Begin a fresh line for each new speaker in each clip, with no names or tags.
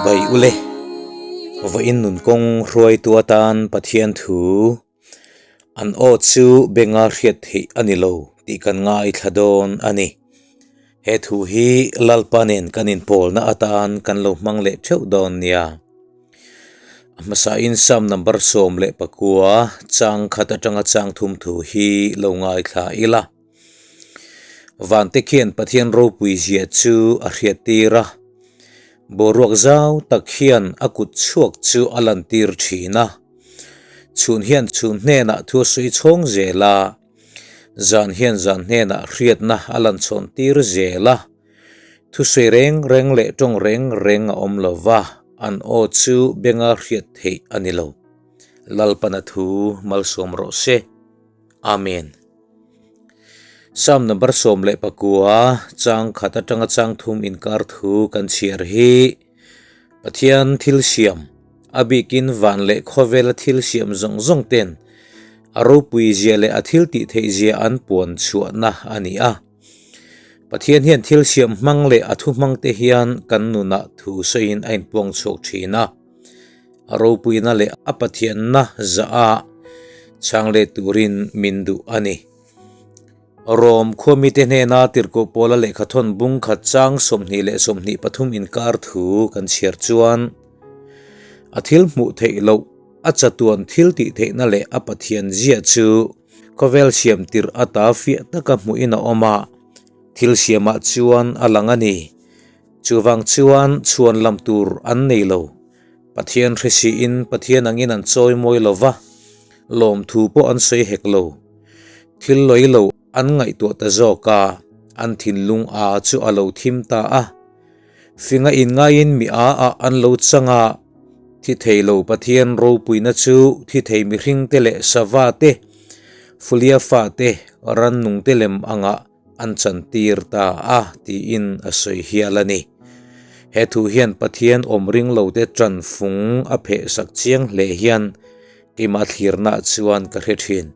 Chibai ule. Vawiin nun kawng hruaitu atan Pathian thu an aw chu benga hriat theih a ni lo tih kan ngaithla dawn a ni. He thu hi Lalpa nen kan inpawlna atan kan lo hmang leh theuh dawn nia. A hmasain Psalm number 19 chang khat atanga chang thum thu hi lo ngaithla ila. Vante khian Pathian ropui zia chu a hriattir a, boruak zau tak hian a kut chhuak chu a lantir thin a. Chhun hian chhun hnenah thu a sawi chhawng zel a, zan hian zan hnenah hriatna a lan chhawn tir zel a. Thusawi reng reng leh tawng reng reng a awm lo va, an aw chu benga hriat theih a ni lo. Lalpana thu malsawm rawh se. Amen. Psalm number 19 chang khat atanga chang thum inkar thu kan chhiar hi Pathian thil siam, a bikin van leh khawvela thil siam zawng zawng ten a ropui zia leh a thil tih theih zia an puan chhuahna a ni a. Pathian hian thil siam hmang leh a thu hmang te hian kan nunah thu sawiin a inpuang chhuak thin a. A ropuina leh a Pathianna zah a chhang leh turin min duh a ni. Rom khuamite hnena Tirhkoh Paula lehkhathawn bung khat chang 20 le 23 inkar thu kan chhiar chuan, A thil hmuh theih loh, a chatuan thil tih theihna leh a Pathian zia chu khawvel siam tirh ata fiah taka hmuhin a awm a, thil siamah chuan a lang a ni. Chuvang chuan chhuan lam tur an nei lo. Pathian hre siin Pathian angin an chawi mawi lo va, lawmthu pawh an sawi hek lo. Thil lawi lo an ngaihtuah ta zawk a, an thinlung a chu a lo thim ta a. Finga inngaiin mi a ah an lo chang a, thi thei lo Pathian ropuina chu thi thei mihringte leh sava te, fulia fa te, rannungte lem angah an chantir ta a tiin a sawi hial a ni. He thu hian Pathian awm ring lote ṭan fung a pheh sak chiang hle hian keimah thlirna chuan ka hre ṭhin.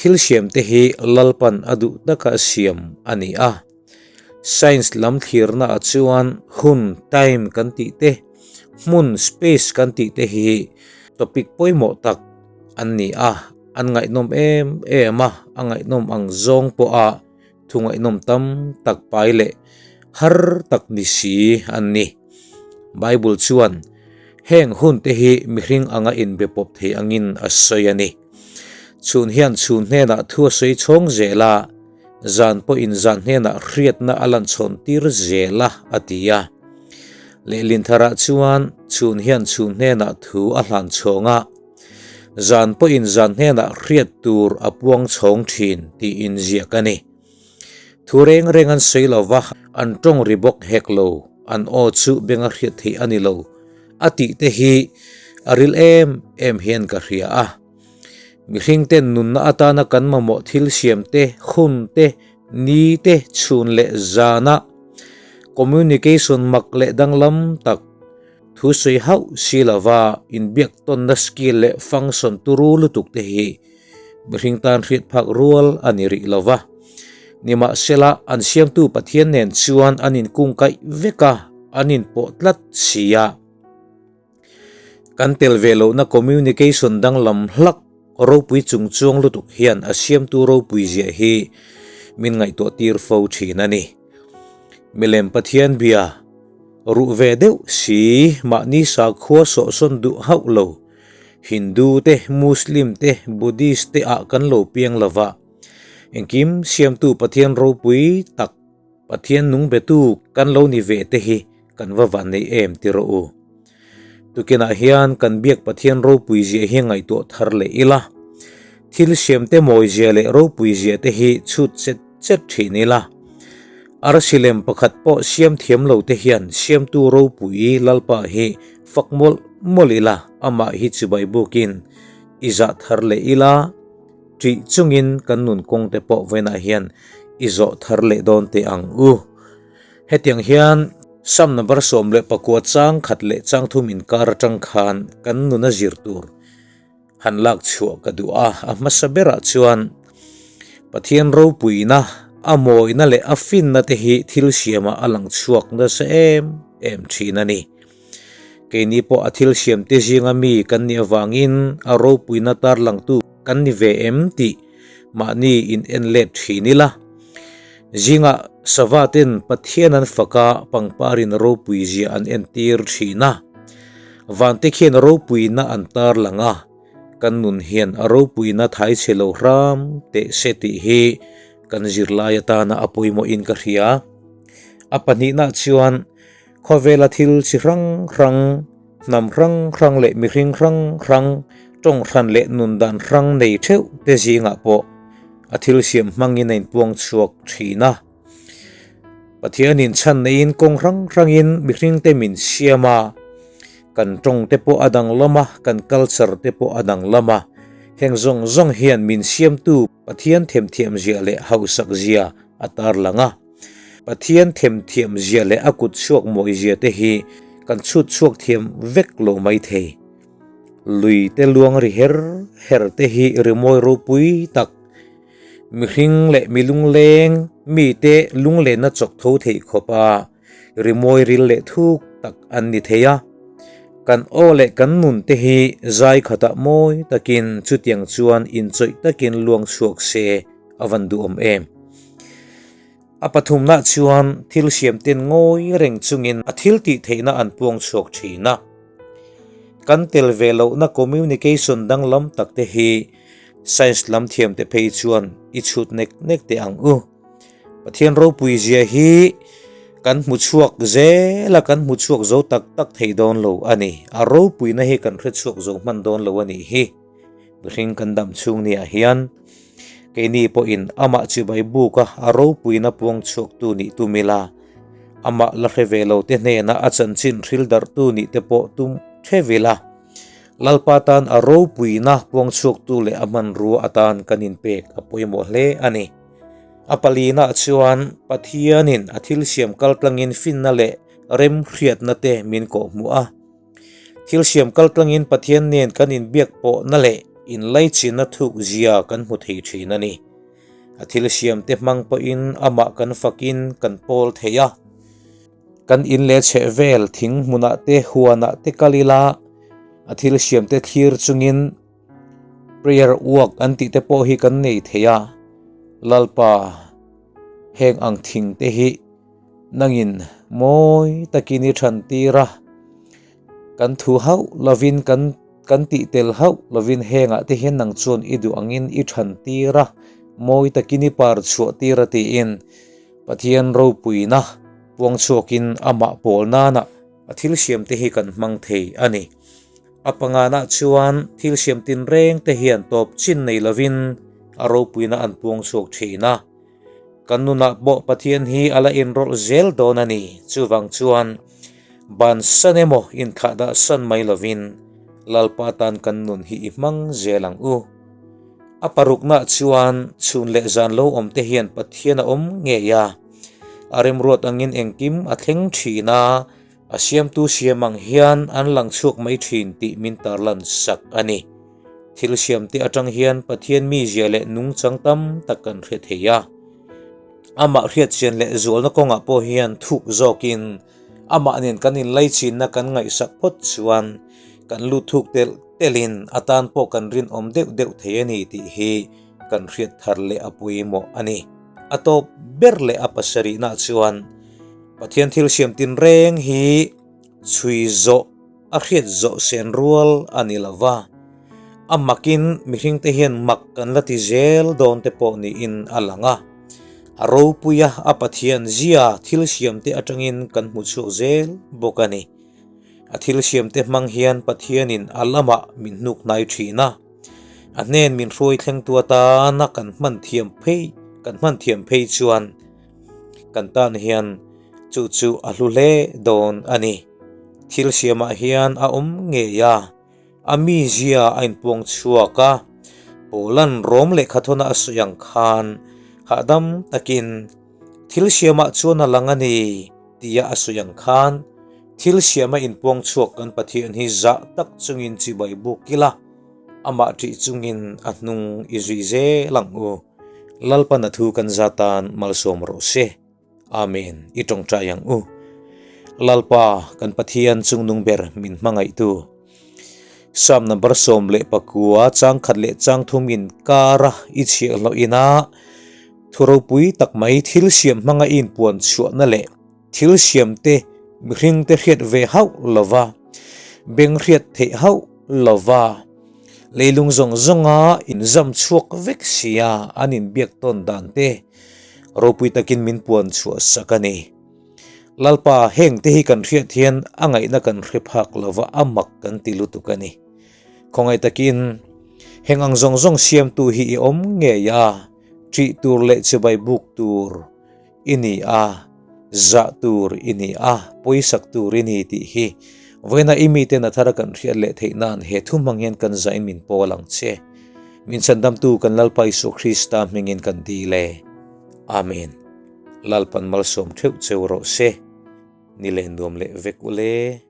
Thil siamte hi Lalpan a duh taka siam a ni a. Science lam thlirna ah chuan hun, time, kan tih te, hmun, space, kan tih te hi topic pawimawh tak an ni a, an ngaihnawm em em a, a ngaihnawm ang zawng pawha thu ngaihnawm tam tak pai leh har tak ni si an ni. Bible chuan heng hun te hi mihring anga inbe pawp thei angin a sawi a ni. Chhun hian chhun hnenah thu a sawi chhawng zel a, Zan pawhin zan hnenah hriatna a lan chhawn tir zel a, a ti a. Lehlin tharah chuan chhun hian chhun hnenah thu a hlan chhawng a, zan pawhin zan hnenah hriat tur a puang chhawng thin tiin ziak a ni. Thu reng reng an sawi lo va, an tawng ri bawk hek lo, an aw chu benga hriat theih a ni lo, a tih te hi a ril em em hian ka hria a. Mihring ten nunna atana kan mamawh thil siam te, hun te, ni te, chhun leh zana communication mak leh danglam tak thu sawi hauh si lova inbiak tawnna skill leh function turu lutuk te hi mihring tan hriat phak rual a ni rih lova. Nimahsela, an siamtu Pathian nen chuan an inkungkaih vek a, an inpawh tlat si a. Kan tel ve lohna communication danglam hlak ropui chungchuang lutuk hian a siamtu ropui ziah hi min ngaihtuah tir fo thin a ni. Milem Pathian bia ruh ve deuh si mahni sakhua sawhsawn duh hauh lo Hindu te, Muslim te, Buddhist te ah kan lo piang lova, engkim siamtu Pathian ropui tak Pathian nung betu kan lo ni ve te hi kan va van nei em ti rawh u. Tukinah hian kan biak Pathian ropui zia hi ngaihtuah thar leh ila. Thil siam te mawi zia leh ropui zia te hi chhut chet chet thin ila. Arsi lem pakhat pawh siam thiam lo te hian siamtu ropui Lalpa hi fak mawlh mawlh ila, amah hi chibai bukin i zah thar leh ila, ṭih chungin kan nun kawng te pawh vawiinah hian i zawh thar leh dawn teh ang u. Hetiang hian Sam number 19 chang khat leh chang thum inkar atang khan kan nuna zir tur han lak chhuah ka duh a, a hmasa berah chuan Pathian ropuina, a mawina leh a finna te hi thil siamah a lang chhuak nasa em em thin a ni. Keini pawh a thil siamte zinga mi kan nih avangin a ropuina tarlangtu kan ni ve em tih mahni in en let thin ila. Zingah sava ten Pathian an fak a, pangparin ropui zia an entir thin a. Vante khian ropuina an tarlang a, kan nun hian a ropuina thai chhe lo hram teh se tih hi kan zirlai atana a pawimawhin ka hria. A pahnihna chuan Khawvela thil chi hrang hrang, hnam hrang hrang leh mihring hrang hrang, tawng hran leh nun dan hrang nei theuh te zingah pawh a thil siam hmangin a inpuang chhuak thin a. Pathianin chhan neiin kawng hrang hrangin mihringte min siam a, kan tawng te pawh a danglam a, kan culture te pawh a danglam a, heng zawng zawng hian min siamtu Pathian themthiam zia leh hausak zia a tarlang a. Pathian themthiam zia leh a kut chhuak mawi zia te hi kan chhut chhuak thiam vek lo mai thei. Lui te luang ri her her te hi rimawi ropui tak, mihring leh mi lungleng mite lunglenna chawk tho theih khawpa rimawi ril leh thuk tak an ni thei a. Kan aw leh kan nun te hi zai khatah mawi takin chutiang chuan inchawih takin luang chhuak se a van duhawm em. A pathumna chuan thil siamten ngawi reng chungin a thil tih theihna an puang chhuak thin a. Kan tel ve lohna communication danglam tak te hi science lam thiamte phei chuan i chhut nek nek teh ang u. Pathian ropui zia hi kan hmu chhuak zel a, kan hmu chhuak zo tak tak thei dawn lo a ni. A ropuina hi kan hre chhuak zo hman dawn lo a nih hi. Mihring kan dam chhung niah hian keini pawhin amah chibai buka a ropuina puang chhuaktu nih tum ila, amah la hre ve lo te hnena a chanchin hril darhtu nih te pawh tum theuh ila, Lalpa tan a ropuina puang chhuaktu leh a hmanrua atan kan inpek a pawimawh hle a ni. A palina chuan Pathianin a thil siam kaltlangin finna leh remhriatna te min kawhhmuh a. Thil siam kaltlangin Pathian nen kan inbiak pawhna leh inlaichinna thuk zia kan hmu thei thin a ni. A thil siamte hmang pawhin amah kan fakin kan pawl thei a. Kan in leh chhehvel thing hmunah te huanah te kal ila a thil siamte thlir chungin prayer walk an tih te pawh hi kan nei thei a. Lalpa heng ang thing te hi Nangin mawi takin i than tir a, kan thu hauh lovin kan kan tih tel hauh lovin hengah te hian nang chuan i duh angin i than tir a, mawi takin i par chhuah tir a tiin Pathian ropuina puang chhuakin amah pawl nana a thil siam te hi kan hmang thei a ni. A panganah chuan thil siam tinreng te hian tawp chin nei lovin a ropuina an puang chhuak thin a. Kan nunah pawh Pathian hi a la inrawlh zel dawn a ni. Chuvang chuan bansan emaw inthlah dah san mai lovin Lalpa tan kan nun hi i hmang zel ang u. A parukna chuan chhun leh zan lo awm te hian Pathian a awm ngei a. A remruat angin engkim a thleng thin a, a siamtu siam ang hian an lang chhuak mai thin tih min tarlan sak a ni. Thil siamte atang hian Pathian mizia leh nungchang tam tak kan hre thei a. Amah hriatchian leh zualna kawngah pawh hian thuk zawkin amah nen kan inlaichinna kan ngaihsak phawt chuan kan lut thuk telh telhin a tan pawh kan rinawm deuh deuh thei a ni tih hi kan hriat thar leh a pawimawh a ni. A tawp ber leh a pasarihna chuan Pathian thil siam tinreng hi chhui zawh A hriat zawh sen rual a ni lo va, a makin mihringte hian mak kan la ti zel dawn te pawh niin a lang a. A ropuia a Pathian zia thil siamte atangin kan hmu chhuak zel bawk a ni. A thil siamte hmang hian Pathianin a lamah min hnuk hnai thin a, a hnen min hruai thlengtu atana kan hman thiam phei kan hman thiam phei chuan kan tan hian chu chu a hlu hle dawn a ni. Thil siamah hian a awm ngei a, a mizia a inpuang chhuak a, Paula'n Rom lehkhathawna a sawi ang khan hahdam takin thil siamah chuan a lang a ni tia a sawi ang khan thil siama inpuang chhuak kan Pathian hi zah tak chungin chibai buk ila, amah ṭih chungin a hnung i zui zel ang u. Lalpan a thu kan za tan malsawm rawh se. Amen. I tawngtai ang u. Lalpa, kan Pathian chungnung ber min hmangaihtu. Psalm number 19 chang khat leh chang thum inkara i chhiahhlawh ina thu ropui tak mai thil siam hmanga i inpuan chhuahna leh thil siamte mihringte hriat ve hauh lova, beng hriat theih hauh lova, leilung zawng zawnga inzam chhuak vek sia an inbiak tawn dan te ropui takin min puan chhuah sak a ni. Lalpa, heng te hi kan hriat hian a ngaihna kan hre phak lova a mak kan ti lutuk a ni. Khawngaih takin heng ang zawng zawng siamtu hi i awm ngei a, ṭih tur leh chibai buk tur i ni a, zah tur i ni a, pawisak tur i ni tih hi vawiina i miten a thara kan hriat leh theih nan he thu hmang hian kan zahin min pawl ang che. Min chhandamtu kan Lalpa Isua Krista hmingin kan dil e. Amen. Lalpan malsawm theuh cheu rawh se. Ni leh nuam leh vek ule.